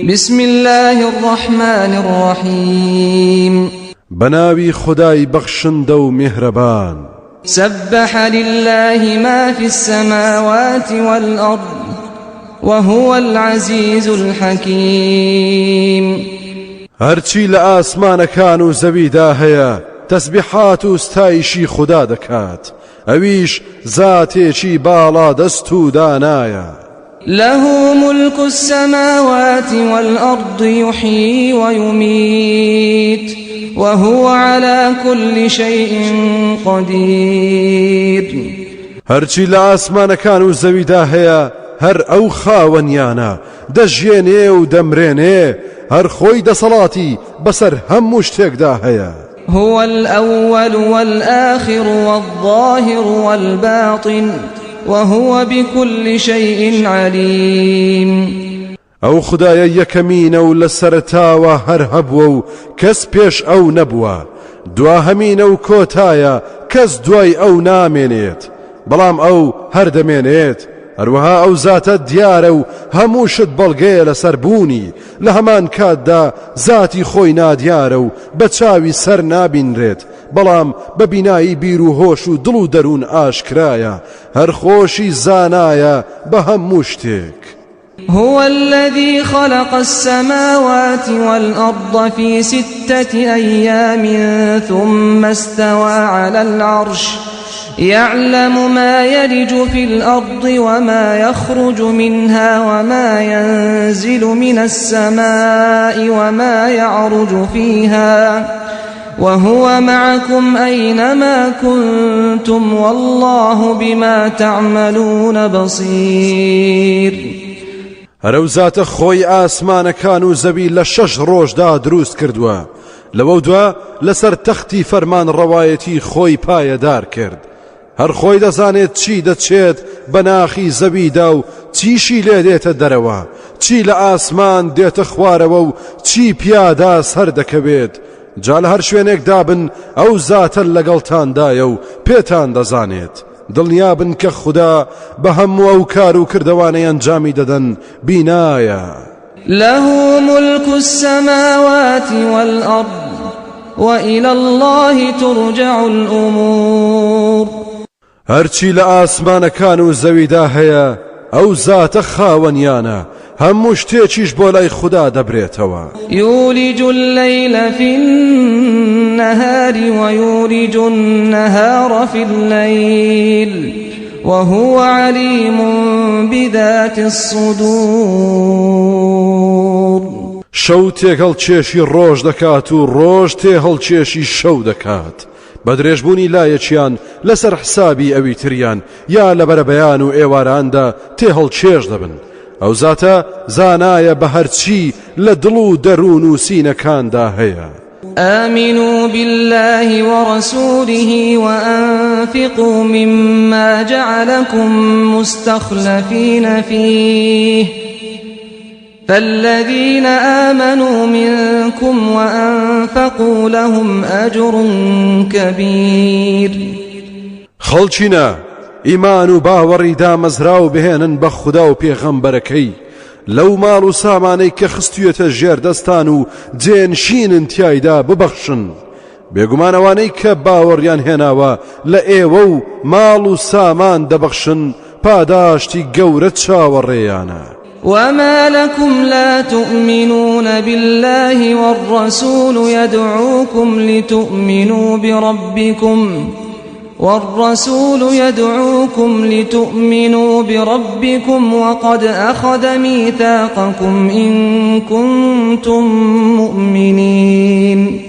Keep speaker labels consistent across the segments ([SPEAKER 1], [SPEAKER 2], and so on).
[SPEAKER 1] بسم اللە الرحمن الرحیم.
[SPEAKER 2] بەناوی خودای بەخشندە و میهرەبان.
[SPEAKER 1] سبح للە ما فی السماوات والارض وهو العزیز الحکیم.
[SPEAKER 2] هەرچی لە ئاسمانەکان و زەویدا هەیە تەسبیحات و ستایشی خودا دەکات، ئەویش زاتێکی باڵادەست و دانایە.
[SPEAKER 1] له ملک السماوات والأرض یحیی ویمیت وهو علی کل شیء قدیر.
[SPEAKER 2] هەرچی لە ئاسمانەکان و زەویدا هەیە هەر ئەو خاوەنیانە، دەژیێنێ و دەمرێنێ، هەر خۆی دەسەڵاتی بەسەر هەموو شتێکدا هەیە.
[SPEAKER 1] هو الأول والآخر والظاهر والباطن وهو بكل شيء علیم.
[SPEAKER 2] ئەو خودایە یەکەمینە و لە سەرەتاوە هەر هەبووە و کەس پێش ئەو نەبووە، دواهەمینە و کۆتایە کەس دوای ئەو نامێنێت، بەڵام ئەو هەر دەمێنێت، هەروەها ئەو زاتە دیارە و هەموو شت بەڵگەیە لەسەر بوونی، لە هەمان کاتدا زاتی خۆی نادیارە و بە چاوی سەر نابینرێت، بەڵام بە بینایی بیر و هۆش و دڵ و دەروون ئاشکرایە، هەر خۆشی زانایە بە هەموو شتێک.
[SPEAKER 1] هو الذی خلق السماوات والأرض في ستة أيام ثم استوى على العرش يعلم ما يلج في الأرض وما يخرج منها وما ينزل من السماء وما يعرج فيها وهو معكم أينما كنتم والله بما تعملون بصير.
[SPEAKER 2] هەر ئەو زاتە خۆی ئاسمانەکان و زەوی لە شەش ڕۆژدا دروست کردووە لەوە دوا لەسەر تەختی فەرمان ڕەوایەتی خۆی پایەدار کرد هەر خۆی دەزانێت چی دەچێت بە ناخی زەویدا و چیشی لێ دێتە دەرەوە چی لە ئاسمان دێتە خوارەوە و چی پیادا سەر دەکەوێت جا لە هەر شوێنێکدا بن ئەو زاتە لەگەڵتاندایە و پێتان دەزانێت دڵنیابن کە خودا بە هەموو ئەو کار و کردەوانەی ئەنجامی دەدەن بینایە. له
[SPEAKER 1] ملک السماوات والأرض وإلى الله ترجع الأمور.
[SPEAKER 2] هەرچی لە ئاسمانەکان و زەویدا هەیە ئەو زاتە خاوەنیانە، هەموو شتێکیش بۆ لای خودا دەبرێتەوە.
[SPEAKER 1] یولج اللیل فی النهار ویولج النهار فی اللیل وهو علیم بذات الصدور.
[SPEAKER 2] شەو تێکهەڵکێشی ڕۆژ دەکات و ڕۆژ تێهەڵکێشی شەو دەکات، بە درێژبوونی لایەکیان لەسەر حسابی ئەوی تریان یا لە بەرەبەیان و ئێواراندا تێهەڵکێش دەبن، ئەو زاتە زانایە بە هەرچی لە دڵ و دەروون و سینەکاندا هەیە.
[SPEAKER 1] آمنوا باللە ورسوله وأنفقوا مما جعلكم مستخلفین فیه فالذین آمنوا منکم وأنفقوا لهم أجر کبیر.
[SPEAKER 2] خەڵکینە، ئیمان و باوەڕی دامەزراو بهێنن بە خودا و پێغەمبەرەکەی، لەو ماڵ و سامانەی کە خستویەتە ژێر دەستان و جێنشینن تیایدا ببەخشن، بێگومان ئەوانەی کە باوەڕیان هێناوە لە ئێوە و ماڵ و سامان دەبەخشن پاداشتی گەورە چاوەڕێیانە.
[SPEAKER 1] وما لكم لا تؤمنون بالله والرسول يدعوكم لتؤمنوا بربكم والرسول يدعوكم لتؤمنوا بربكم وقد أخذ ميثاقكم إن كنتم مؤمنين.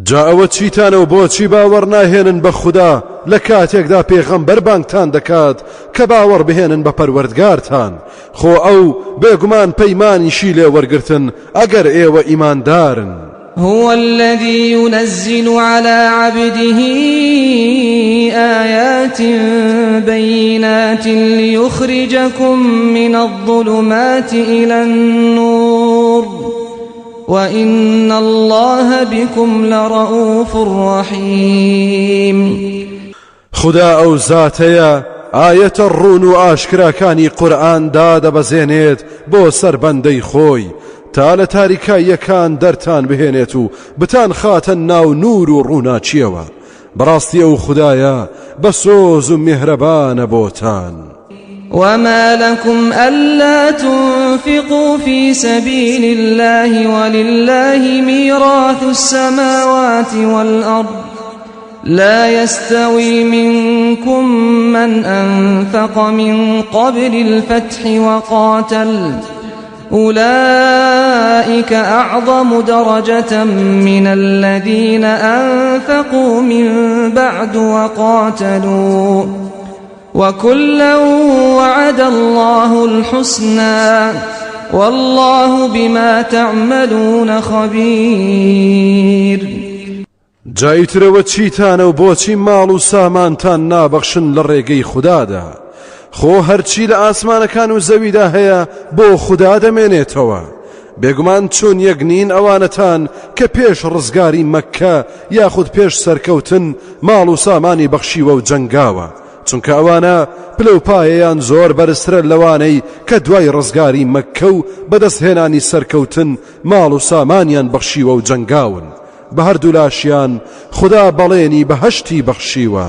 [SPEAKER 2] جا ئەوە چیتانە و بۆچی باوەڕ ناهێنن بە خودا لە کاتێکدا پێغەمبەر بانگتان دەکات کە باوەڕ بهێنن بە پەروەردگارتان خۆ ئەو بێگومان پەیمانیشی لێ وەرگرتن ئەگەر ئێوە ئیماندارن.
[SPEAKER 1] هو الذي ينزل على عبده آيات بينات ليخرجكم من الظلمات إلى النور وإن الله بكم لرؤوف رحيم.
[SPEAKER 2] خودا ئەو زاتەیە. ئایەتە ڕوون و ئاشکراکانی قورئان دادەبەزێنێت بۆ سەر بەندەی خۆی تا لە تاریکاییەکان دەرتان بهێنێت و بتانخاتە ناو نوور و ڕووناکییەوە بەڕاستی ئەو خودایە بە سۆز و میهرەبانە بۆتان.
[SPEAKER 1] وما لكم ألا تنفقوا في سبيل الله ولله ميراث السماوات والأرض لا يستوي منكم من أنفق من قبل الفتح وقاتل أولئك أعظم درجة من الذين أنفقوا من بعد وقاتلوا وكلا وعد الله الحسنى والله بما تعملون خبير.
[SPEAKER 2] جا ئیتر ئەوە چیتانە و بۆچی ماڵ و سامانتان نابەخشن لە ڕێگەی خودادا؟ خۆ هەرچی لە ئاسمانەکان و زەویدا هەیە بۆ خودا دەمێنێتەوە. بێگومان چۆن یەک نین ئەوانەتان کە پێش ڕزگاری مەککە یاخود پێش سەرکەوتن ماڵ و سامانی بەخشیوە و جەنگاوە، چونکە ئەوانە پلە و پایەیان زۆر بەرزترە لەوانەی کە دوای ڕزگاری مەککە و بەدەستهێنانی سەرکەوتن ماڵ و سامانیان بەخشیوە و جەنگاون. بە هەردوولاشیان خودا بەڵێنی بەهەشتی بەخشیوە،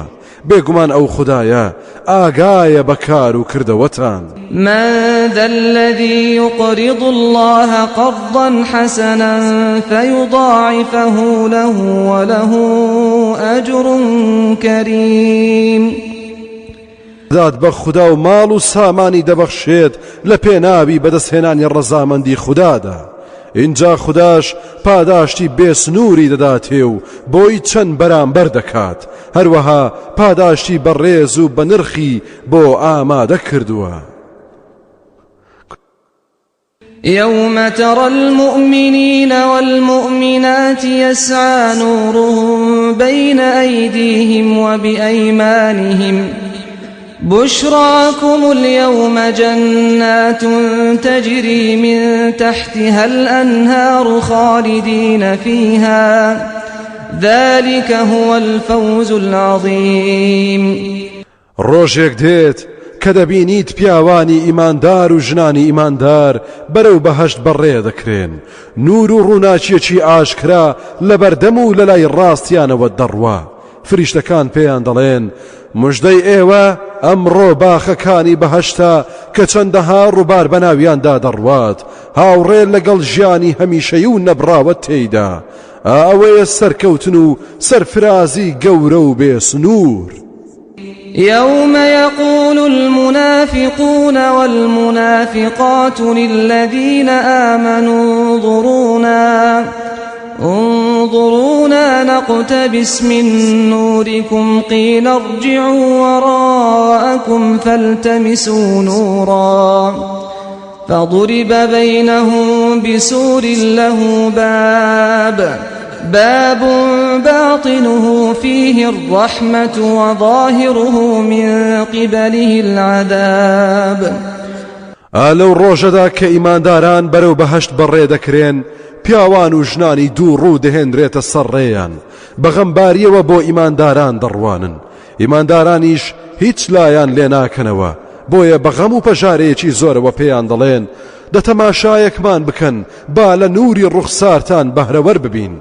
[SPEAKER 2] بێگومان ئەو خودایە ئاگایە بە کار و کردەوەتان.
[SPEAKER 1] من ذا الذی یقرض اللە قرضا حسنا فیضاعفه له وله اجر کریم.
[SPEAKER 2] دەدات بە خودا و ماڵ و سامانی دەبەخشێت لە پێناوی بەدەستهێنانی ڕەزامەندی خودادا ئینجا خوداش پاداشتی بێسنووری دەداتێ و بۆی چەند بەرامبەر دەکات هەروەها پاداشتی بەڕێز و بەنرخی بۆ ئامادە کردووە.
[SPEAKER 1] يوم ترى المؤمنين والمؤمنات يسعى نورهم بين أيديهم وبأيمانهم بشراكم اليوم جنات تجري من تحتها الأنهار خالدين فيها ذلك هو الفوز العظيم
[SPEAKER 2] ڕۆژێک دێت کە دەبینیت پیاوانی ئیماندار و ژنانی ئیماندار بەرەو بەهەشت بەڕێ دەکرێن، نوور و ڕووناکییەکی ئاشکرا لە بەردەم و لەلای ڕاستیانەوە دەڕوا، فریشتەکان پێیان دەڵێن، مژدەی ئێوە ئەمڕۆ باخەکانی بەهەشتە کە چەندەها ڕووبار بەناویاندا دەڕوات، هاوڕێ لەگەڵ ژیانی هەمیشەیی و نەبڕاوە تێیدا، ئا ئەوەیە سەرکەوتن و سەرفرازی گەورە و بێ سنوور.
[SPEAKER 1] يوم يقول المنافقون والمنافقات للذين آمنوا انظرونا انظرونا نقتبس من نوركم قيل ارجعوا وراءكم فالتمسوا نورا فضرب بينهم بسور له باب باب باطنه فيه الرحمة وظاهره من قبله العذاب.
[SPEAKER 2] ئا لەو ڕۆژەدا کە ئیمانداران بەرەو بەهەشت بەڕێ دەکرێن پیاوان و ژنانی دوو ڕوو دەهێنرێتە سەر ڕێیان بە غەمباریەوە بۆ ئیمانداران دەڕوانن ئیماندارانیش هیچ لایان لێ ناکەنەوە، بۆیە بە غەم و پەژارەیەکی زۆرەوە پێیان دەڵێن، دە تەماشایەکمان بکەن با لە نووری ڕوخسارتان بەهرەوەر ببین،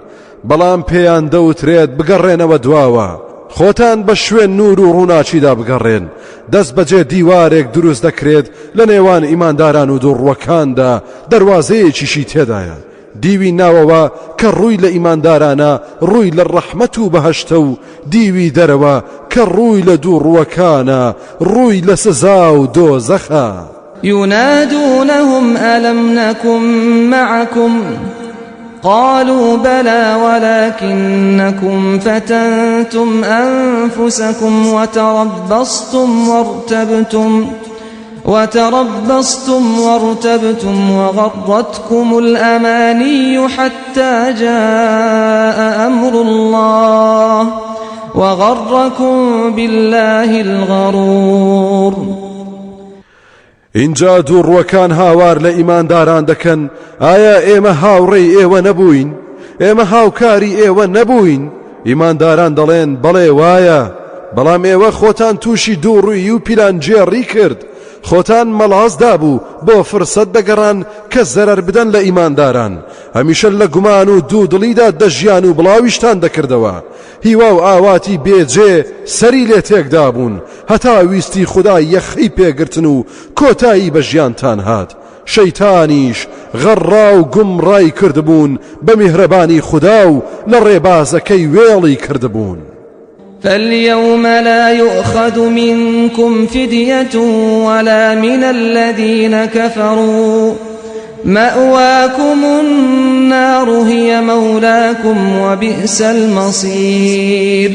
[SPEAKER 2] بەڵام پێیان دەوترێت بگەڕێنەوە دواوە، خۆتان بە شوێن نوور و ڕووناکیدا بگەڕێن، دەست بەجێ دیوارێک دروست دەکرێت لە نێوان ئیمانداران و دووڕووەکاندا دەروازەیەکیشی تێدایە، دیوی ناوەوە کە ڕووی لە ئیماندارانە ڕووی لە ڕەحمەت و بەهەشتە و دیوی دەرەوە کە ڕووی لە دووڕووەکانە ڕووی لە سزا و دۆزەخە.
[SPEAKER 1] ينادونهم ألم نكن معكم قالوا بلى ولكنكم فتنتم أنفسكم وتربصتم وارتبتم وتربصتم وارتبتم وغرتكم الأماني حتى جاء أمر الله وغركم بالله الغرور.
[SPEAKER 2] ئینجا دووڕووەکان هاوار لە ئیمانداران دەکەن ئایا ئێمە هاوڕێی ئێوە نەبووین؟ ئێمە هاوکاری ئێوە نەبووین؟ ئیمانداران دەڵێن بەڵێ وایە. بەڵام ئێوە خۆتان تووشی دووڕوویی و پیلانگێڕی کرد، خۆتان مەڵاس دابوو بۆ فرسەت دەگەڕان کە زەرەر بدەن لە ئیمانداران، هەمیشە لە گومان و دوودڵیدا دەژیان و بڵاویشتان دەکردەوە، هیوا و ئاواتی بێ جێ سەری لێ تێکدابوون، هەتا ویستی خودا یەخەی پێگرتن و کۆتایی بە ژیانتان هات، شەیتانیش غەڕا و گومڕای کردبوون بە میهرەبانی خودا و لە ڕێبازەکەی وێڵی کردبوون.
[SPEAKER 1] فاليوم لا يؤخذ منكم فدية ولا من الذين كفروا مأواكم النار هي مولاكم وبئس المصير.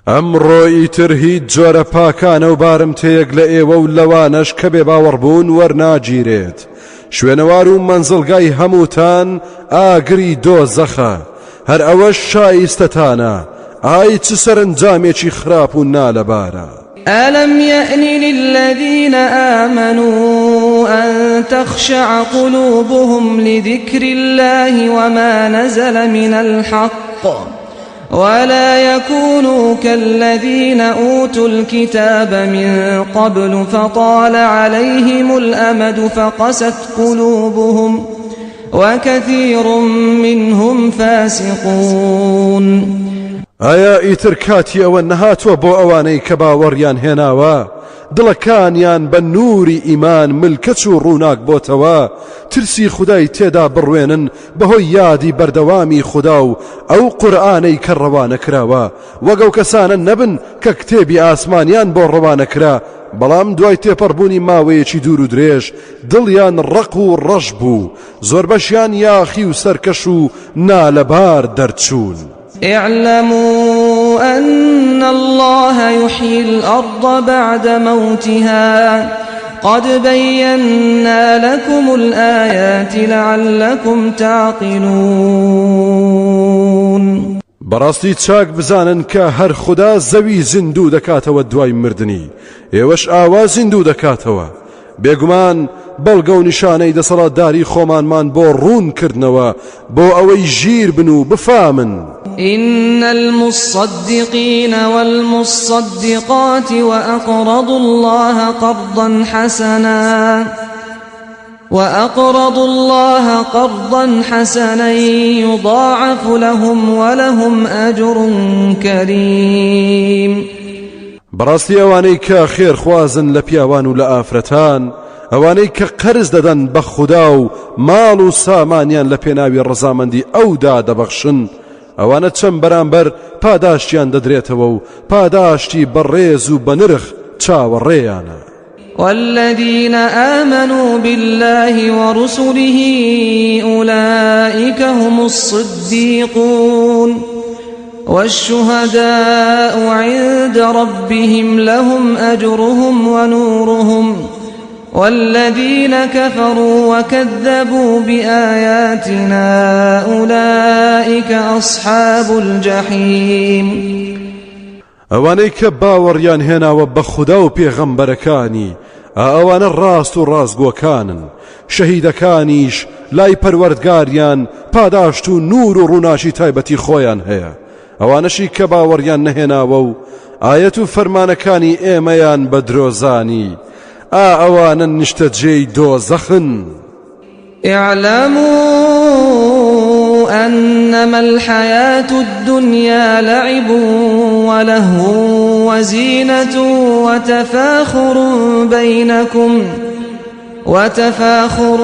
[SPEAKER 2] ئەمڕۆ ئیتر هیچ جۆرە پاکانە و بارمتەیەک لە ئێوە و لەوانەش کە بێ باوەڕ بوون وەرناگیرێت. شوێنەوار و مەنزڵگای هەمووتان ئاگری دۆزەخە، هەر ئەوەش شایستەتانە، ئای چ سەرەنجامێکی خراپ و نالەبارە.
[SPEAKER 1] ألم یأن للذین آمنوا أن تخشع قلوبهم لذکر الله وما نزل من الحق ولا يكونوا كالذين أوتوا الكتاب من قبل فطال عليهم الأمد فقست قلوبهم وكثير منهم فاسقون.
[SPEAKER 2] ئایا ئیتر کاتی ئەوە نەهاتووە بۆ ئەوانەی کە باوەڕیان هێناوە دڵەکانیان بە نوری ئیمان ملکەچ و ڕووناک بۆتەوە ترسی خودای تێدا بڕوێنن بەهۆی یادی بەردەوامی خودا و ئەو قورئانەی کە ڕەوانە کراوە، وەک ئەو کەسانە نەبن کە کتێبی ئاسمانیان بۆ ڕەوانە کرا، بەڵام دوای تێپەڕبوونی ماوەیەکی دوور و درێژ دڵیان ڕەق و ڕەش بوو، زۆربەشیان یاخی و سەرکەش و نالەبار دەرچوون.
[SPEAKER 1] اعلموا أن الله يحيي الأرض بعد موتها قد بينا لكم الآيات لعلكم تعقلون.
[SPEAKER 2] بەڕاستی چاک بزانن کە هەر خودا زەوی زیندوو دەکاتەوە دوای مردنی، ئێوەش ئاوا زیندوو دەکاتەوە. بێگومان بەڵگە و نیشانەی دەسەڵاتداری خۆمانمان بۆ ڕوون کردنەوە بۆ ئەوەی ژیر بن و بفامن.
[SPEAKER 1] إن المصدقين والمصدقات وأقرضوا الله قرضا حسنا وأقرضوا الله قرضا حسنا يضاعف لهم ولهم أجر كريم.
[SPEAKER 2] بەڕاستی ئەوانەی کە خێرخوازن لە پیاوان و لە ئافرەتان، ئەوانەی کە قەرز دەدەن بە خودا و ماڵ و سامانیان لە پێناوی ڕەزامەندی ئەودا دەبەخشن، ئەوانە چەند بەرامبەر پاداشتیان دەدرێتەوە و پاداشتی بەڕێز و بەنرخ چاوەڕێیانە.
[SPEAKER 1] والذین آمنوا باللە ورسله أولئک هم الصدیقون والشهداء عند ربهم لهم أجرهم ونورهم والذین كفروا وكذبوا بآیاتنا أولئک أصحاب الجحیم.
[SPEAKER 2] ئەوانەی کە باوەڕیان هێناوە بە خودا و پێغەمبەرەکانی، ئا ئەوانە ڕاست و ڕاستگۆکانن، شەهیدەکانیش لای پەروەردگاریان پاداشت و نوور و ڕووناکی تایبەتی خۆیان هەیە، ئەوانەشی کە باوەڕیان نەهێناوە و ئایەت و فەرمانەکانی ئێمەیان بە درۆ زانی، ئا ئەوانە نیشتەجێی دۆزەخن.
[SPEAKER 1] اعلموا انما الحیاة الدنیا لعب ولهو وزینة وتفاخر بینکم وتفاخر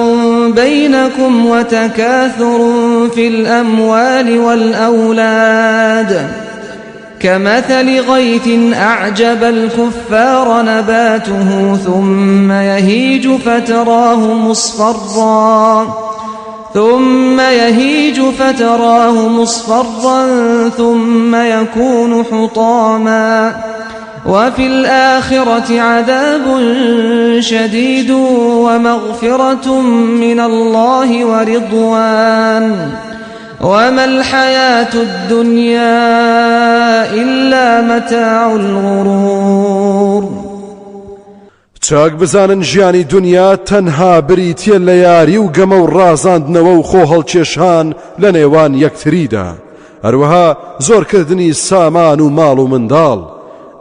[SPEAKER 1] بینکم وتکاثر فی الاموال والأولاد كمثل غيث أعجب الكفار نباته ثم يهيج فتراه مصفرا ثم يهيج فتراه مصفرا ثم يكون حطاما وفي الآخرة عذاب شديد ومغفرة من الله ورضوان وما الحیاة الدنیا إلا متاع الغرور.
[SPEAKER 2] چاک بزانن ژیانی دونیا تەنها بریتیە لە یاری و گەمە و ڕازاندنەوە و خۆ هەڵکێشان لە نێوان یەکتریدا، هەروەها زۆرکردنی سامان و ماڵ و منداڵ.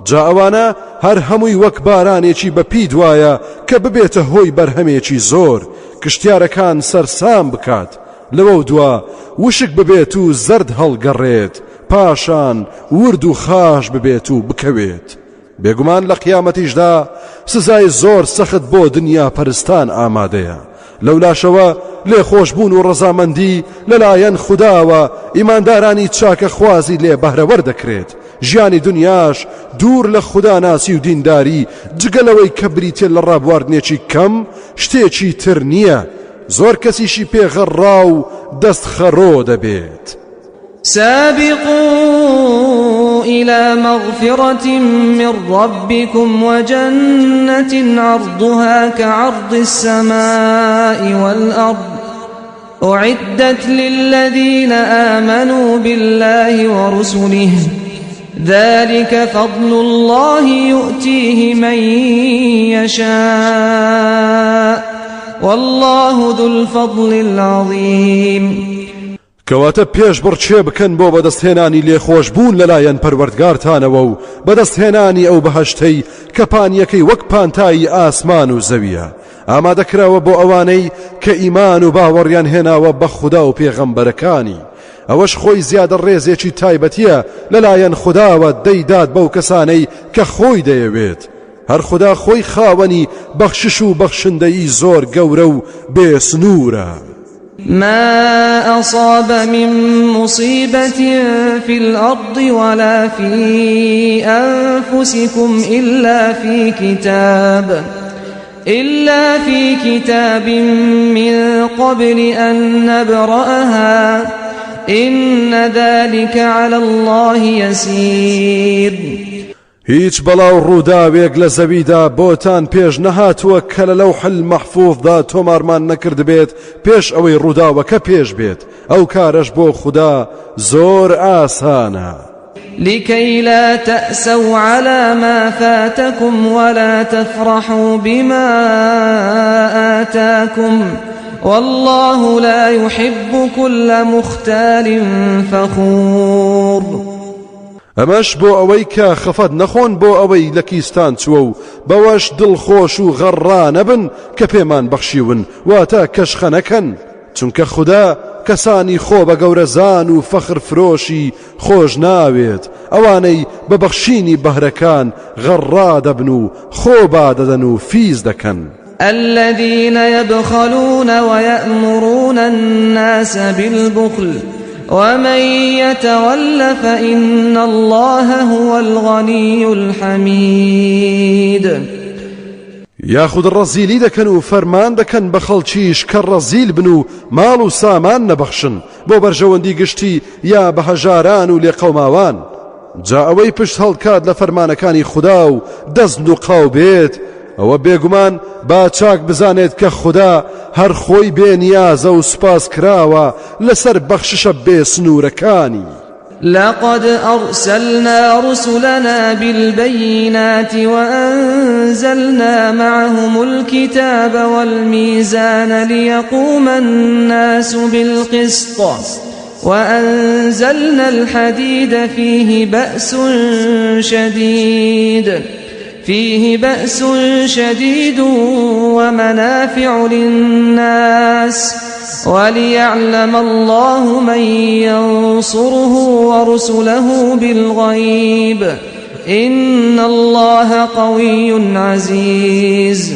[SPEAKER 2] جا ئەوانە هەر هەمووی وەک بارانێکی بە پیت وایە کە ببێتە هۆی بەرهەمێکی زۆر کشتیارەکان سەرسام بکات لەوەودوا وشک ببێت و زەرد هەڵگەڕێت پاشان ورد و خاش ببێت و بکەوێت بێگومان لە قیامەتیشدا سزای زۆر سەخت بۆ دنیا پەرستان ئامادەیە لەولاشەوە لێخۆشبوون و ڕەزامەندی لەلایەن خوداوە ئیماندارانی چاکەخوازی لێ بەهرەوەر دەکرێت ژیانی دنیاش دوور لە خوداناسی و دینداری جگە لەوەی کە بریتە لە ڕابواردنێکی کەم شتێکی تر نییە زۆر کەسیشی پێغەڕا و دەست خەڕۆ دەبێت.
[SPEAKER 1] سابقوا إلى مغفرة من ربكم وجنة عرضها كعرض السماء والأرض أعدت للذين آمنوا بالله ورسله ذلك فضل الله يؤتيه من يشاء والله ذو الفضل العظيم
[SPEAKER 2] کەواتە پێشبڕکێ بکەن بۆ بەدەستهێنانی لێخۆشبوون لەلایەن پەروەردگارتانەوە و بەدەستهێنانی ئەو بەهەشتەی کە پانیەکەی وەک پانتایی ئاسمان و زەویە ئامادەکراوە بۆ ئەوانەی کە ئیمان و باوەڕیان هێناوە بە خودا و پێغەمبەرەکانی ئەوەش خۆی زیادە ڕێزێکی تایبەتیە لەلایەن خوداوە دەیدات بەو کەسانەی کە خۆی دەیەوێت هەر خودا خۆی خاوەنی بەخشش و بەخشندەیی زۆر گەورە و بێ سنوورە.
[SPEAKER 1] ما أصاب من مصيبة في الأرض ولا في أنفسكم إلا في كتاب إلا في كتاب من قبل أن نبرأها إن ذلك على الله يسير
[SPEAKER 2] هیچ بەڵا و ڕووداوێک لە زەویدا بۆتان پێش نەهاتووە کە لە لەوح المەحفوظدا تۆمارمان نەکردبێت پێش ئەوەی ڕووداوەکە پێش بێت ئەو کارەش بۆ خودا زۆر ئاسانە.
[SPEAKER 1] لكي لا تأسوا على ما فاتكم ولا تفرحوا بما آتاكم والله لا يحب كل مختال فخور.
[SPEAKER 2] ئەمەش بۆ ئەوەی کە خەفەت نەخۆن بۆ ئەوەی لە کیستان چووە و بەوەش دڵخۆش و غەڕڕا نەبن کە پێمان بەخشیون واتە کەشخە نەکەن چونکە خودا کەسانی خۆ بە گەورەزان و فەخر فرۆشی خۆش ناوێت ئەوانەی بە بەخشینی بەهرەکان غەڕڕا دەبن و خۆ بادەدەن و فیز دەکەن.
[SPEAKER 1] الذين يبخلون ويأمرون الناس بالبخل ومن يتول فإن الله هو الغني الحميد
[SPEAKER 2] یاخود ڕەزیلی دەکەن و فەرمان دەکەن بە خەڵکیش کە ڕەزیل بن و ماڵ و سامان نەبەخشن بۆ بەرژەوەندی گشتی یا بە هەژاران و لێقەوماوان جا ئەوەی پشت هەڵکات لە فەرمانەکانی خودا و دەست نوقاو بێت ئەوە بێگومان با چاک بزانێت کە خودا هەر خۆی بێ نیازە و سوپاس کراوە لەسەر بەخششە بێ سنوورەکانی.
[SPEAKER 1] لقد أرسلنا رسلنا بالبينات وأنزلنا معهم الكتاب والميزان ليقوم الناس بالقسط وأنزلنا الحديد فيه بأس شديد فيه بأس شديد ومنافع للناس وليعلم الله من ينصره ورسله بالغيب إن الله قوي عزيز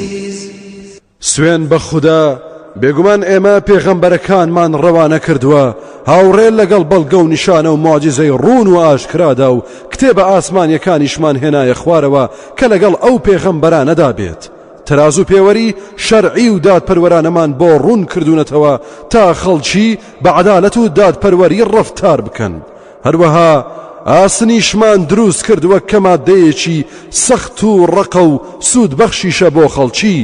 [SPEAKER 2] سوێن بە خودا بێگومان ئێمە پێغەمبەرەکانمان ڕەوانە کردووە هاوڕێ لەگەڵ بەڵگە و نیشانە و موعجیزەی ڕوون و ئاشکرادا و کتێبە ئاسمانیەکانیشمان هێنایە خوارەوە کە لەگەڵ ئەو پێغەمبەرانەدا بێت تەرازوو پێوەری شەرعی و دادپەروەرانەمان بۆ ڕوون کردوونەتەوە تا خەڵکی بە عەدالەت و دادپەروەری ڕەفتار بکەن هەروەها ئاسنیشمان دروست کردووە کە مادەیەکی سەخت و ڕەقە و سوودبەخشیشە بۆ خەڵکی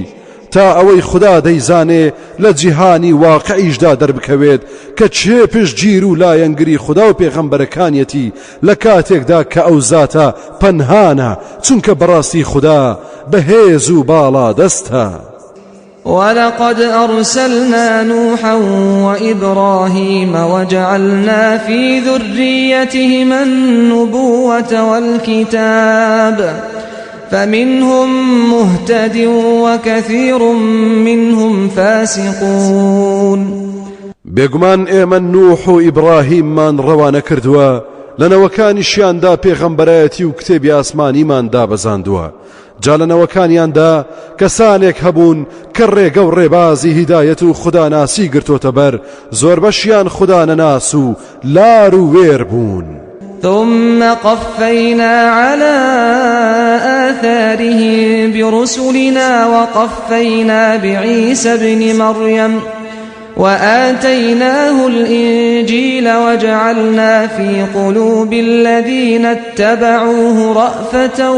[SPEAKER 2] تا ئەوەی خودا دەیزانێ لە جیهانی واقعیشدا دەربکەوێت کە کێ پشتگیر و لایەنگری خودا و پێغەمبەرەکانیەتی لە کاتێکدا کە ئەو زاتە پەنهانە چونکە بەڕاستی خودا بەهێز و باڵادەستە.
[SPEAKER 1] ولقد أرسلنا نوحا وإبراهيم وجعلنا في ذريتهما النبوة والكتاب فمنهم مهتد وكثير منهم فاسقون.
[SPEAKER 2] بێگومان ئێمە نوح و ئیبڕاهیممان ڕەوانە کردووە، لە نەوەکانیشیاندا پێغەمبەرایەتی و کتێبی ئاسمانیمان دابەزاندووە، جا لە نەوەکانیاندا کەسانێک هەبوون کە ڕێگە و ڕێبازی هیدایەت و خوداناسی گرتۆتە بەر، زۆربەشیان خودانەناس و لار و وێر بوون.
[SPEAKER 1] ثم قفینا علی آثارهم برسلنا وقفینا بعیسی ابن مریم وآتیناه الإنجیل وجعلنا فی قلوب الذین اتبعوه رأفة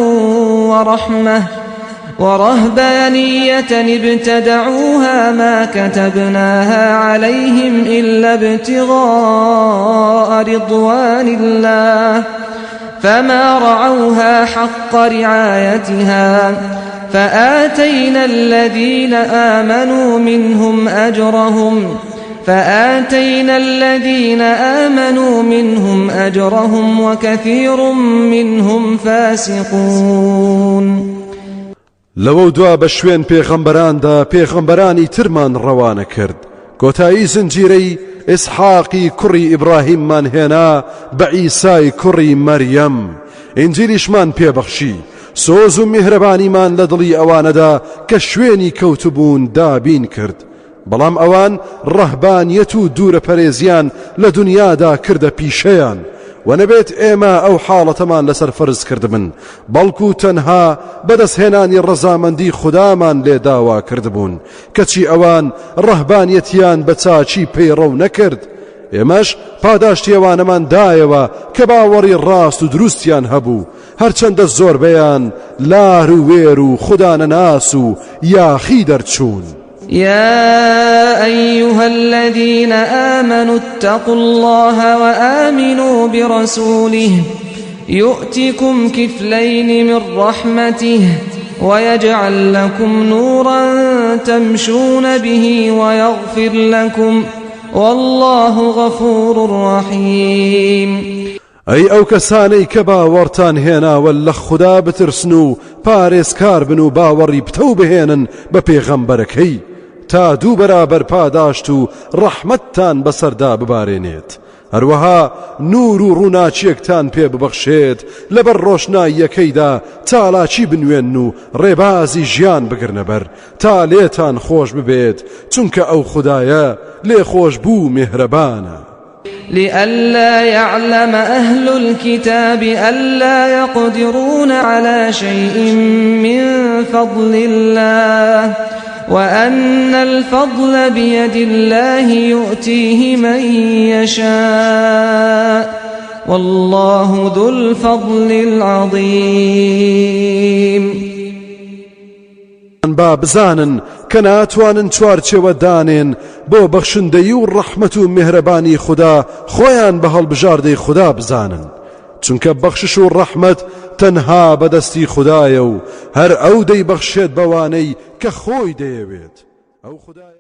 [SPEAKER 1] ورحمة ورهبانية ابتدعوها ما كتبناها عليهم إلا ابتغاء رضوان الله فما رعوها حق رعايتها فآتينا الذين آمنوا منهم أجرهم فآتينا الذين آمنوا منهم أجرهم وكثير منهم فاسقون.
[SPEAKER 2] لەوەو دوا بە شوێن پێغەمبەراندا پێغەمبەرانی ترمان ڕەوانە کرد، کۆتایی زنجیرەی ئیسحاقی کوڕی ئیبڕاهیممان هێنا بە عیسای کوڕی مەریەم، ئینجیلیشمان پێ بەخشی، سۆز و میهرەبانیمان لە دڵی ئەوانەدا کە شوێنی کەوتبوون دابین کرد، بەڵام ئەوان ڕەهبانیەت و دوورەپەرێزیان لە دونیادا کردە پیشەیان، وە نەبێت ئێمە ئەو حاڵەتەمان لەسەر فەرز کردبن، بەڵکو تەنها بەدەستهێنانی ڕەزامەندی خودامان لێ داوا کردبوون، کەچی ئەوان ڕەهبانیەتیان بە چاکی پەیڕەو نەکرد، ئێمەش پاداشتی ئەوانەمان دایەوە کە باوەڕی ڕاست و دروستیان هەبوو، هەرچەندە زۆربەیان لار و وێر و خودانەناس و یاخی دەرچوون.
[SPEAKER 1] يا أيها الذين آمنوا اتقوا الله وآمنوا برسوله يؤتكم كفلين من رحمته ويجعل لكم نورا تمشون به ويغفر لكم والله غفور رحيم.
[SPEAKER 2] ئەی ئەو کەسانەی کە باوەڕتان هێناوە لە خودا بترسن و پارێزکار بن و باوەڕی پتەو بهێنن بە پێغەمبەرەکەی تا دوو بەرابەر پاداشت و ڕەحمەتتان بەسەردا ببارێنێت هەروەها نور و ڕووناکیەکتان پێ ببەخشێت لەبەر ڕۆشناییەکەیدا چالاکی بنوێن و ڕێبازی ژیان بگرنە بەر تا لێتان خۆش ببێت چونکە ئەو خودایە لێخۆشبوو مێهرەبانە.
[SPEAKER 1] لئلا يعلم أهل الكتاب ألا يقدرون على شيء من فضل الله وأن الفضل بيد الله يؤتيه من يشاء والله ذو الفضل العظيم.
[SPEAKER 2] با بزانن کە ناتوانن چوارچێوە دانێن بۆ بەخشندەیی و ڕەحمەت و میهرەبانی خودا خۆیان بە هەڵبژاردەی خودا بزانن چونکە بەخشش و ڕەحمەت تەنها بەدەستی خودایە و هەر ئەو دەیبەخشێت بەوانەی کە خۆی دەیەوێت ئەو خودایە.